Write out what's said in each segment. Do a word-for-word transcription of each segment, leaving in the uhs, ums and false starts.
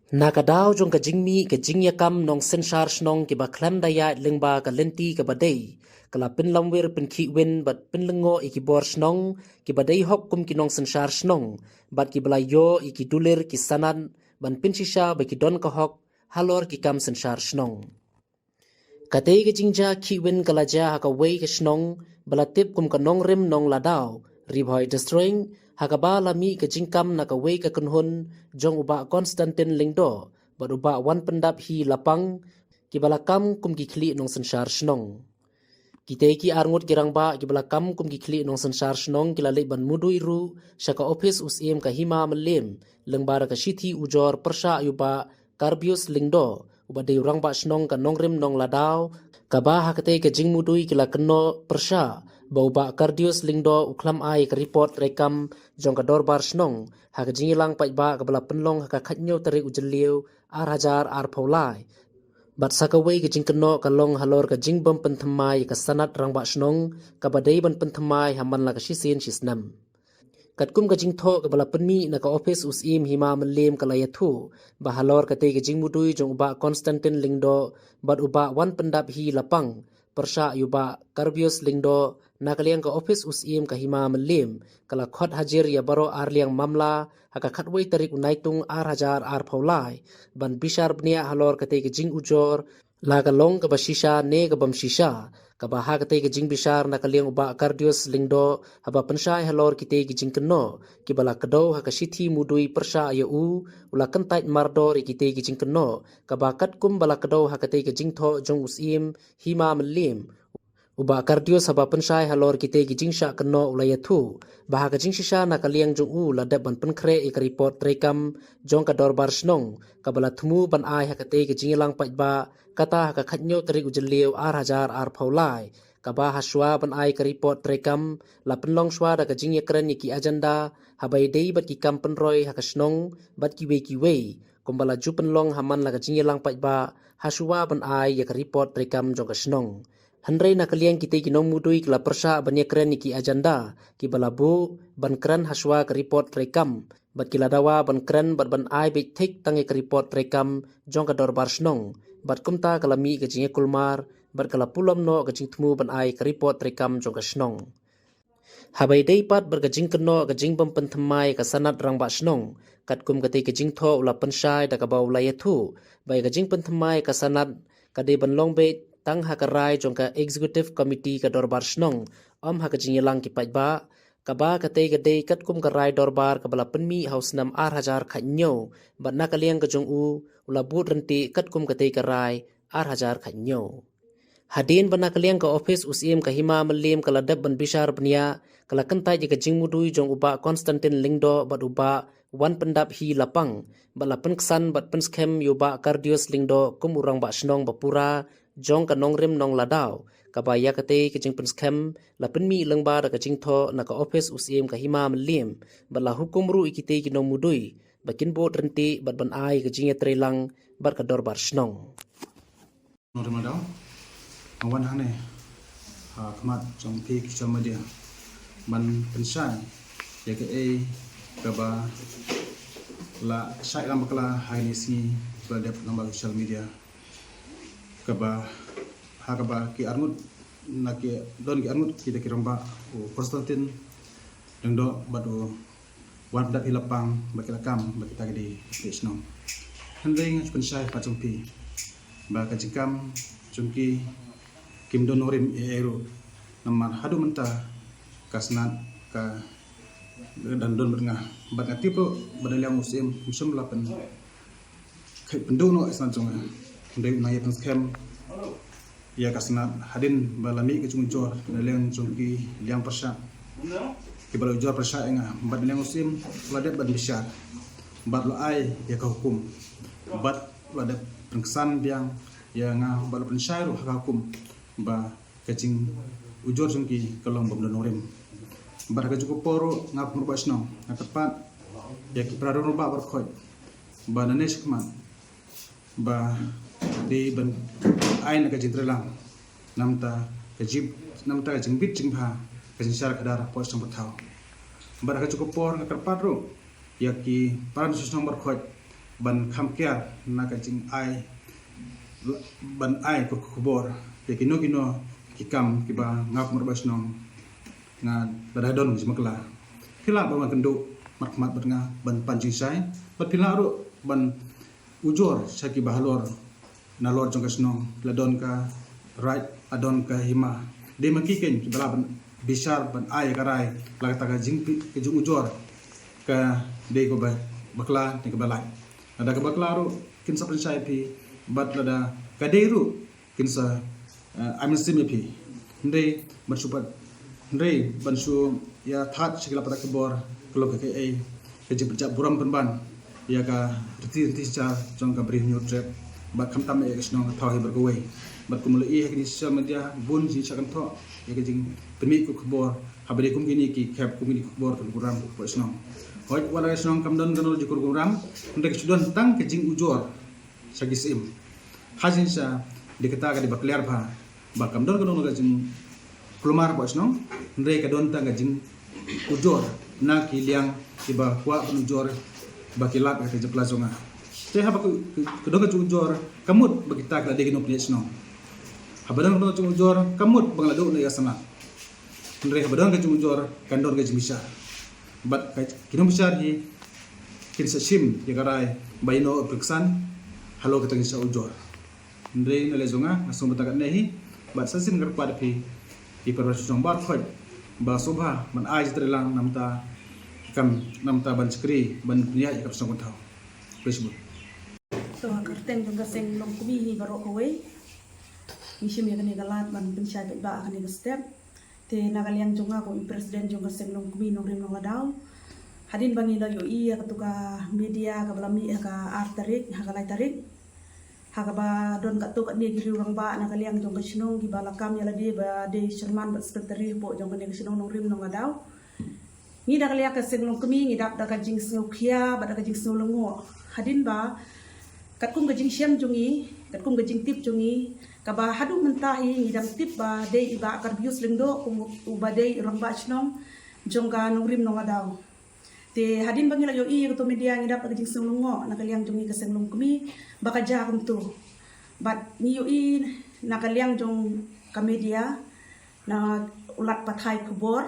Na ka daw jong ka jingmih ka jingïakam nongsynshar shnong kiba khlem da ïaid lyngba ka lynti kaba dei, ka la pynlamwir pynkhih win bad pynlyngngoh ïa ki bor shnong kiba dei hok kum ki nongsynshar shnong bad kiba la ïoh ïa ki dulir ki sanad ban pynshisha ba ki don ka hok halor ki kam synshar shnong. Katei ka jingjia khih win ka la jia ha kawei ka shnong ba la tip kum ka Nongrim Nongladaw, Ri Bhoi District, ha kaba la mih ka jingkam na kawei ka kynhun jong u Bah Constantine Lyngdoh bad u Bah Wanpyndap Hi Lapang, kiba la kam kum ki khlieh nongsynshar shnong. Kitei ki arngut ki rangbah kiba la kam kum ki khlieh nongsynshar shnong ki la leit ban mudui ruh sha ka ophis u Syiem ka Hima Mylliem lyngba da ka shithi ujor pyrshah ïa u Bah Karbius Lyngdoh, uba dei u rangbah shnong ka Nongrim Nongladaw, kaba ha katei ka jingmudui ki la kynnoh pyrshah ba u Bah Kardius Lyngdoh u khlem ai ka report treikam jong ka dorbar shnong ha ka jingïalang paidbah kaba la pynlong ha ka khathynñiew tarik u Jylliew ar hajar arphew lai. Bad sa kawei ka jingkynnoh ka long halor ka jingbym pynthymmai ïa ka sanad rangbah shnong kaba dei ban pynthymmai ha man la ka shisien shisnem. Katkum ka jingthoh kaba la pynmih na ka ophis u Syiem Hima Mylliem ka la ïathuh ba halor katei ka jingmudui jong u Bah Constantine Lyngdoh bad u Bah Wanpyndap Hi Lapang pyrshah ïa u Bah Karbius Lyngdoh, na ka liang ka ophis u Syiem ka Hima Mylliem ka la khot hajir ïa baroh arliang mamla ha ka khatwei tarik u Naitung ar hajar arphew lai ban bishar bniah halor katei ka jingujor, la ka long kaba shisha ne ka bym shisha, kaba ha katei ka jingbishar na ka liang u Bah Kardius Lyngdoh haba pynshai halor kitei ki jingkynnoh kiba la kdew ha ka shithi mudui pyrshah ïa u, u la kyntait mardor ïa kitei ki jingkynnoh, kaba katkum ba la kdew ha katei ka jingthoh jong u Syiem Hima Mylliem, u Bah Kardius haba pynshai halor kitei ki jingshah kynnoh u la ïathuh ba ha ka jingshisha na ka liang jong u la dep ban pynkhreh ïa ka report treikam jong ka dorbar shnong kaba la thmu ban ai ha katei ka jingïalang paidbah, kata ha ka khathynñiew tarik u Jylliew ar hajar arphew lai, kaba ha shuwa ban ai ka report treikam la pynlong shuwa da ka jingïakren ïa ki agenda haba ïadei bad ki kam pynroi ha ka shnong bad kiwei kiwei, kumba la ju pynlong ha man la ka jingïalang paidbah ha shuwa ban ai ïa ka report treikam jong ka shnong. Hynrei na ka liang kitei ki nongmudui ki la pyrshah ban ïakren ïa ki agenda kiba la buh ban kren ha shuwa ka report treikam, bad ki la dawa ban kren bad ban ai beit thik tang ïa ka report treikam jong ka dorbar shnong, bad kumta ka la mih ka jingïakulmar bad ka la pulom noh ka jingthmu ban ai ka report treikam jong ka shnong. Haba ïadei pat bad ka jingkynnoh ka jingbym pynthymmai ka sanad rangbah shnong, katkum katei ka jingthoh u la pynshai da kaba u la ïathuh ba ïa ka jingpynthymmai ka sanad ka dei ban long beit tang ha ka rai jong ka executive committee ka dorbar shnong, ym ha ka jingïalang ki paidbah, kaba katei ka dei katkum ka rai dorbar kaba la pynmih ha u snem ar hajar khathynñiew, bad na ka liang ka jong u u la bud ryntih katkum katei ka rai ar hajar khathynñiew. Hadien ba na ka liang ka ophis u Syiem ka Hima Mylliem ka la dep ban bishar bniah, ka la kyntait ïa ka jingmudui jong u Bah Constantine Lyngdoh bad u Bah Wanpyndap Hi Lapang, bad la pynksan bad pynskhem ïa u Bah Kardius Lyngdoh kum u rangbah shnong ba pura jong ka Nongrim Nongladaw, kaba ïa katei ka jingpynskhem la pynmih lyngba da ka jingthoh na ka ophis u Syiem ka Hima Mylliem, bad la hukum ruh ïa kitei ki nongmudui ba kin bud ryntih bad ban ai ka jingïatreilang bad ka dorbar shnong. Nongrim Nongladaw, nga wan hangne ha khmat jong phi ki social media ban pynshai ïa kaei kaba la shai lang bakla ha kine ki sngi ba la dep lyngba ki social media, kaba ha kaba ki arngut, na ki don ki arngut kita ki rangbah, u Constantine Lyngdoh bad u Wanpyndap Hi Lapang ba ki la kam ba kita ki dei ki shnong. Hynrei nga pynshai pat jong phi ba ka jingkam jong ki kim don nongrim ei ei ruh, namar haduh mynta ka snad ka dang don bad nga, bad nga tip ruh ba na liang u Syiem um shym la pyn khie pynduh noh ïa ka snad jong nga. Hynrei u nang ïa pynskhem ïa ka snad hadien ba la mih ka jingujor na liang jong ki liang pyrshah kiba la ujor pyrshah ïa nga, bad na liang u Syiem u la dep ban bishar bad u la ai ïa ka hukum, bad u la dep pynksan biang ïa nga bad u la pynshai ruh ha ka hukum ba ka jingujor jong ki ka long bym don nongrim. Bad ha kajuh ka por ruh nga kum u rangbah shnong nga kyrpad ïa ki para rangbah baroh khoit ba nangne shakhmat ba dei ban ai na ka jingtreilang namar ka jing, namar ka jingbit jingbha ka jingsynshar khadar hapoh shnong pathaw. Bad ha kajuh ka por nga kyrpad ruh ïa ki para nongshong shnong baroh khoit ban kham kiar na ka jingai, ban ai ka khubor ïa kino kino ki kam kiba nga kum u rangbah shnong nga lada don ka jingpakla. Phi lah ban wan kynduh mat khmat bad nga ban pan jingshai, bad phi lah ruh ban ujor sha kiba halor nalor jong ka shnong, la don ka raid, la don ka hima. Dei ma ki keiñ kiba lah ban bishar, ban ai ka rai, la kata ka jing, ka jingujor ka dei kaba bakla ne kaba lait. Lada ka bakla ruh kin sa pynshai ïa phi, bad lada ka dei ruh kin sa, eh, ai mynsiem ïa phi. Hynrei ban shu pat, hynrei ban shu ïa thad sha ki lad pathai khubor ka long kaei kaei, ka jingpynjah burom pynban ïa ka riti riti sha jong ka Bri Hynñiewtrep, bad khamtam ïa ka shnong ka thaw hi baroh kawei. Bad kum la ïohi ha kine ki social media, bun jingshah kynthoh ïa ka jingpynmih ka khubor, haba dei kum kine ki khep, kum kine ki khubor ka burom ka shnong. Hooid, wat la ka shnong kam don kano ka jingkurim ram, hynrei ka shu don tang ka jingujor sha ki syiem. Ha jingshisha, dei kata ka dei ba clear bha ba kam don kano kano ka jingkulmar hapoh shnong, hynrei ka don tang ka jingujor na ki liang kiba kwah ban ujor ba ki lad ha ka jingpakla jong nga. Te haba ka, ka, ka don ka jingujor, ka mut ba kita ki la dei ki nongpynïaid shnong. Haba don ka jingujor, ka mut ba nga la duh na ïa sanad. Hynrei haba don ka jingujor, kan don ka jingbishar. Bad ka, ki nongbishar hi kin sa shim ïa ka rai ba ïano u pyrkhat halor kata ka jingshah ujor. Hynrei na lade jong nga, nga sngew bynta katne hi, bad sa shisien nga kyrpad ïa phi, ïa ki paralok shnong baroh khoit, ba sngewbha ban ai jingtreilang namar ka kam, namar ban shakri, ban pynïaid ïa ka shnong ka thaw. Khublei shibun. To, ha ka kyrteng jong ka seng Longkmie hi baroh kawei, ngi shim ïa kane ka lad ban pynshai paidbah ha kane ka step. Te na ka liang jong nga kum i president jong ka seng Longkmie Nongrim Nongladaw, hadien ba ngi la ïohi ïa katu ka media kaba la mih ha ka ar tarik, ha ka lai tarik, ha kaba don katto katne ki riew rangbah na ka liang jong ka shnong kiba la kam ïa lade ba dei chairman bad secretary hapoh jong kane ka shnong Nongrim Nongladaw. Ngi da ka liang ka seng Longkmie ngi dap da ka jingsngewkhia bad da ka jingsngew lyngngoh. Hadien ba katkum ka jingshem jong ngi, katkum ka jingtip jong ngi, kaba haduh mynta hi ngi dang tip ba dei i Bah Karbius Lyngdoh kum uba dei i rangbah shnong jong ka Nongrim Nongladaw. Te hadien ba ngi la ïohi ïa kato media ngi dap da ka jingsngew lyngngoh na ka liang jong ngi ka seng Longkmie ba ka jia kumto. Bad ngi ïohi na ka liang jong ka media, na u lad pathai khubor,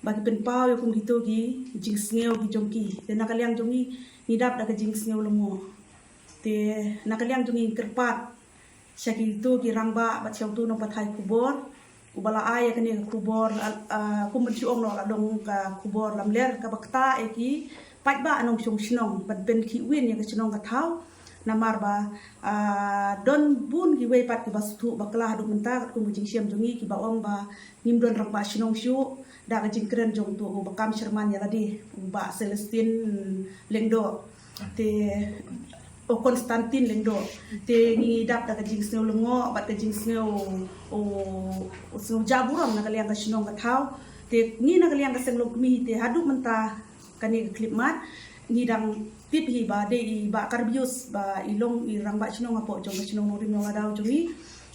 ba ki pynpaw ïa kum kito ki jingsngew ki jong ki. Te na ka liang jong ngi, ngi dap da ka jingsngew lyngngoh. Te na ka liang jong ngi kyrpad sha kito ki rangbah bad sha uto u nongpathai khubor uba la ai ïa kane ka khubor, ah, kum ban shu ong noh la dang ka khubor lamler kaba ktah ïa ki paidbah nongshong shnong ban pynkhih win ïa ka shnong ka thaw. Namar ba, ah, don bun kiwei pat kiba sngewthuh bakla haduh mynta katkum ka jingshem jong ngi kiba ong ba ngim don rangbah shnong shuh, da ka jingkren jong uto uba kam chairman ïa lade, u Bah Celestine Lyngdoh. Te, oh, Constantine Lyngdoh. Te ngi dap da ka jingsngew lyngngoh bad ka jingsngew, oh, u sngew jaburom na ka liang ka shnong ka thaw. Te ngi na ka liang ka seng Longkmie te haduh mynta kane ka khyllipmat ngi dang tip hi ba dei i Bah Karbius ba i long i rangbah shnong hapoh jong ka shnong Nongrim Nongladaw jong ngi.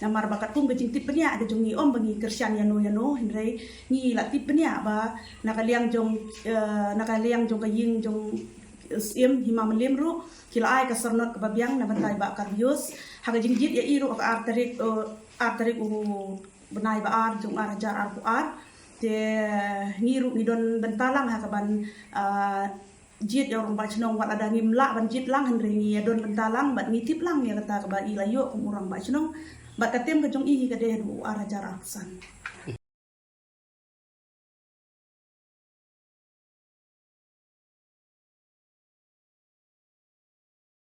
Namar ba katkum ka jingtip bniah ka jong ngi, ym ba ngi kyrshan ïano ïano, hynrei ngi la tip bniah ba na ka liang jong, eh, na ka liang jong ka ïing jong, eh, Syiem Hima Mylliem ruh ki la ai ka syrnod kaba biang na bynta i Bah Karbius. Ha ka jingjied ïa i ruh ha ka ar tarik, eh, ar tarik u bnai ba ar jong ar hajar arphew ar. Te ngi ruh ngi don bynta lang ha kaban, ah, jied ïa u rangbah shnong, wat lada ngim lah ban jied lang hynrei ngi ïa don bynta lang bad ngi tip lang ïa kata kaba i la ïoh kum u rangbah shnong. Bad ka tem ka jong i hi ka dei haduh u ar hajar arphew san.